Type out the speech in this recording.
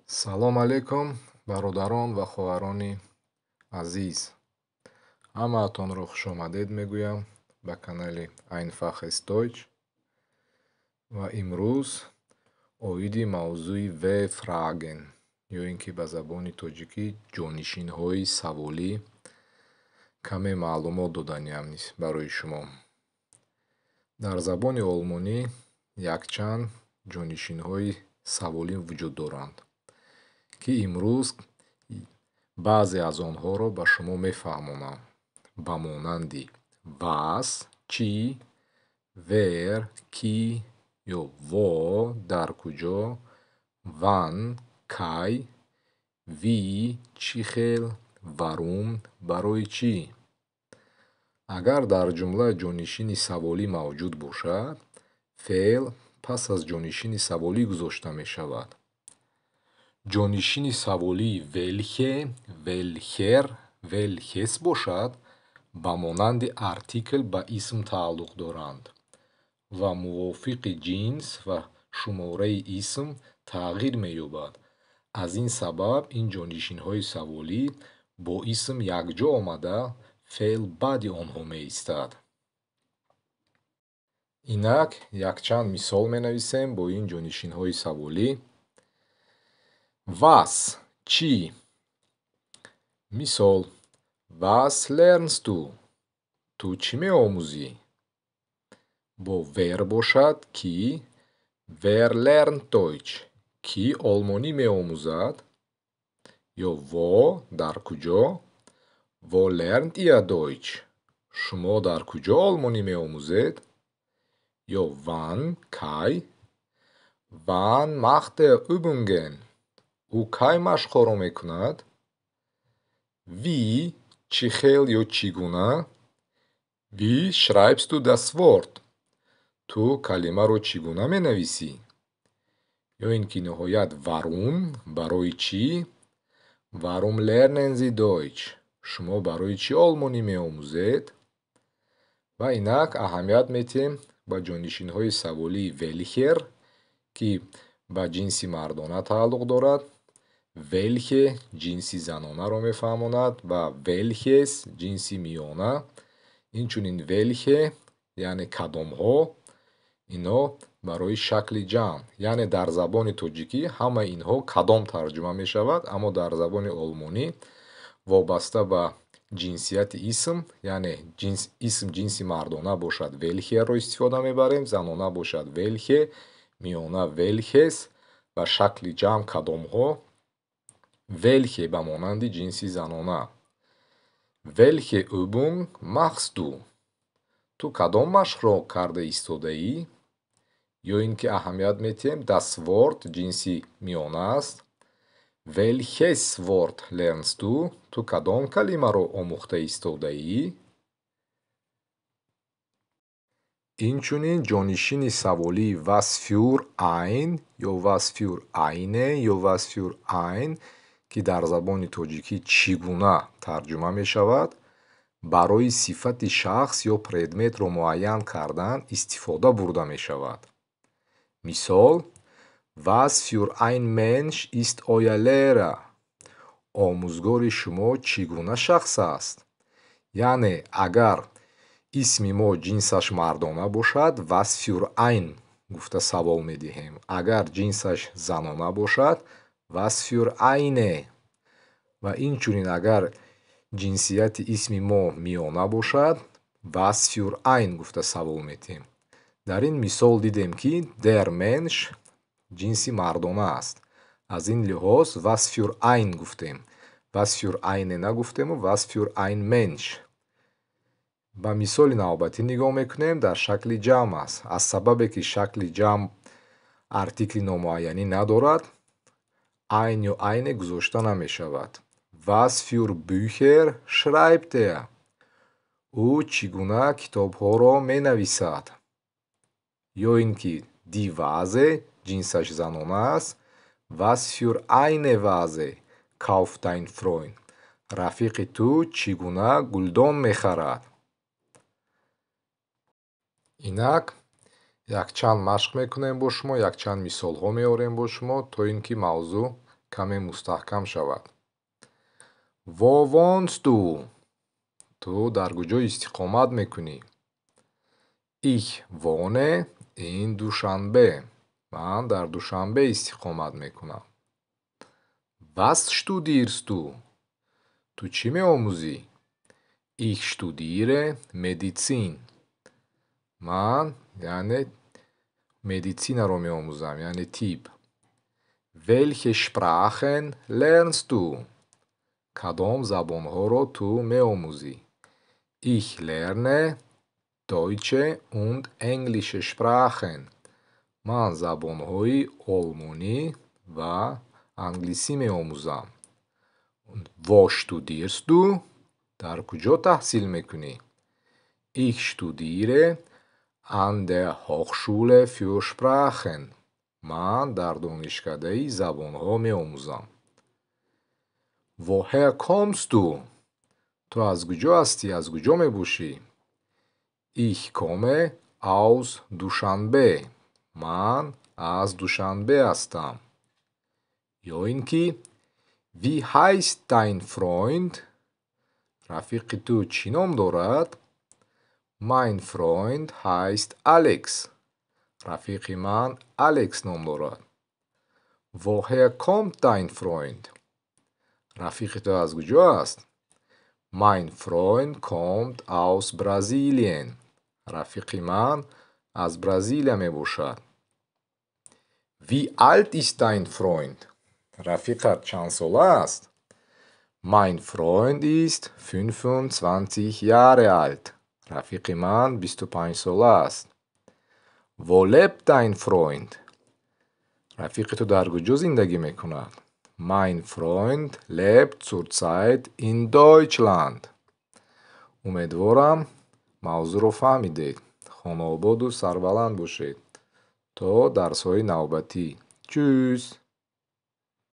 Салом алейкум, бародарон ва хоҳарони азиз. Ҳамаатонро хушомадед мегӯям ба канали Einfaches Deutsch ва имрӯз оиди мавзӯи W-Fragen, ё ин ки ба забони тоҷикӣ ҷонишинҳои саволӣ, каме маълумот доданиам барои шумо. Дар забони олмонӣ якчанд ҷонишинҳои саволӣ вуҷуд доранд, ки имрӯз баъзе аз онҳоро ба шумо мефаҳмонам, ба монанди was чӣ, wer кӣ ё wo дар куҷо, wann кай, wie чӣ хел, warum барои чӣ. Агар дар ҷумла ҷонишини саволӣ мавҷуд бошад, феъл пас аз ҷонишини саволӣ гузошта мешавад. Ҷонишини саволии welche, welcher, welches бошад, ба монанди артикл ба исм тааллуқ доранд ва мувофиқи ҷинс ва шумораи исм тағйир меёбад. Аз ин сабаб ин ҷонишинҳои саволӣ бо исм якҷо омада, феъл баъди онҳо меистад. Инак якчанд мисол менависем бо ин ҷонишинҳои саволӣ. Was чӣ? Мисол: Was lernst du? Ту чӣ меомӯзӣ? Бо wer бошад кӣ? Wer lernt Deutsch? Кӣ олмонӣ меомӯзад? Ё wo дар куҷо? Wo lernt ihr Deutsch? Шумо дар куҷо олмонӣ меомӯзед? Ё wann кай? Wann macht er Übungen? Ӯ кай машқҳоро мекунад? Wie чӣ хел ё чӣ гуна? Wie schreibst du das Wort? Ту калимаро чӣ гуна менависӣ? Ё ин ки ниҳоят warum барои чӣ? Warum lernen Sie Deutsch? Шумо барои чӣ олмонӣ меомӯзед? Ва инак аҳамият медиҳем ба ҷонишинҳои саволии welcher, ки ба ҷинси мардона тааллуқ дорад, welche ҷинси занонаро мефаҳмонад ва welches ҷинси миёна. Инчунин welche, яъне кадомҳо, ино барои шакли ҷамъ, яъне дар забони тоҷикӣ ҳамаи инҳо кадом тарҷума мешавад, аммо дар забони олмонӣ вобаста ба ҷинсияти исм, яъне исм ҷинси мардона бошад, welcher-ро истифода мебарем, занона бошад, welche, миёна welches ва шакли ҷамъ кадомҳо welche ба монанди ҷинси занона. Welche Übung machst du? Ту кадом машқро карда истодаӣ? Ё ин ки аҳамият медиҳем, das Wort ҷинси миёна аст. Welches Wort lernst du? Ту кадом калимаро омӯхта истодаӣ? Инчунин ҷонишини саволии was für ein ё was für eine ё was für ein, ки дар забони тоҷикӣ чӣ гуна тарҷума мешавад, барои сифати шахс ё предметро муайян кардан истифода бурда мешавад. Мисол: Was für ein Mensch ist euer Lehrer? Омӯзгори шумо чӣ гуна шахс аст? Яъне агар исми мо ҷинсаш мардона бошад, was für ein гуфта савол медиҳем. Агар ҷинсаш занона бошад, was für eine. Ва инчунин агар ҷинсияти исми мо миёна бошад, was für ein гуфта савол медиҳем. Дар ин мисол дидем, ки der Mensch ҷинси мардона аст. Аз ин лиҳоз was für ein гуфтем. Was für eine нагуфтему was für ein Mensch. Ба мисоли навбатӣ нигоҳ мекунем, дар шакли ҷамъ аст. Аз сабабе ки шакли ҷамъ артикли номуайянӣ надорад, ein ё eine гузошта намешавад. Was für Bücher schreibt er? Ӯ чӣ гуна китобҳоро менависад? Ё ин ки die Vase ҷинсаш занона аст. Was für eine Vase kauft dein Freund? Рафиқи ту чӣ гуна гулдон мехарад? Инак якчанд машқ мекунем бо шумо, якчанд мисолҳо меорем бо шумо, то ин ки мавзӯъ каме мустаҳкам шавад. Wo wohnst du? Ту дар куҷо истиқомат мекунӣ? Ich wohne in Dushanbe. Ман дар Душанбе истиқомат мекунам. Was studierst du? Ту чӣ меомӯзӣ? Ich studiere Medizin. Ман яъне медицинаро меомӯзам, яъне тиб. Welche Sprachen lernst du? Кадом забонҳоро ту меомӯзӣ? Ich lerne deutsche und englische Sprachen. Ман забонҳои олмонӣ ва англисӣ меомӯзам. Wo studierst du? Дар куҷо таҳсил мекунӣ? Ich studiere an der Hochschule für Sprachen. Ман дар донишкадаи забонҳо меомӯзам. Woher kommst du? Ту аз куҷо ҳастӣ, аз куҷо мебошӣ? Ich komme aus Dushanbe. Ман аз Душанбе ҳастам. Ё ин ки Wie heißt dein Freund? Рафиқи ту чӣ ном дорад? Mein Freund heißt Alex. Рафиқи ман Алекс ном дорад. Woher kommt dein Freund? Рафиқи ту аз куҷо аст? Mein Freund kommt aus Brasilien. Рафиқи ман аз Бразилия мебошад. Wie alt ist dein Freund? Рафиқат чанд сола аст? Mein Freund ist 25 Jahre alt. Рафиқи ман 25-сола аст. Wo lebt dein Freund? Рафиқи ту дар куҷо зиндагӣ мекунад? Mein Freund lebt zurzeit in Deutschland. Умедворам, мавзӯъро фаҳмидед. Хонаободу сарбаланд бошед. То дарсҳои навбатӣ. Tschüss.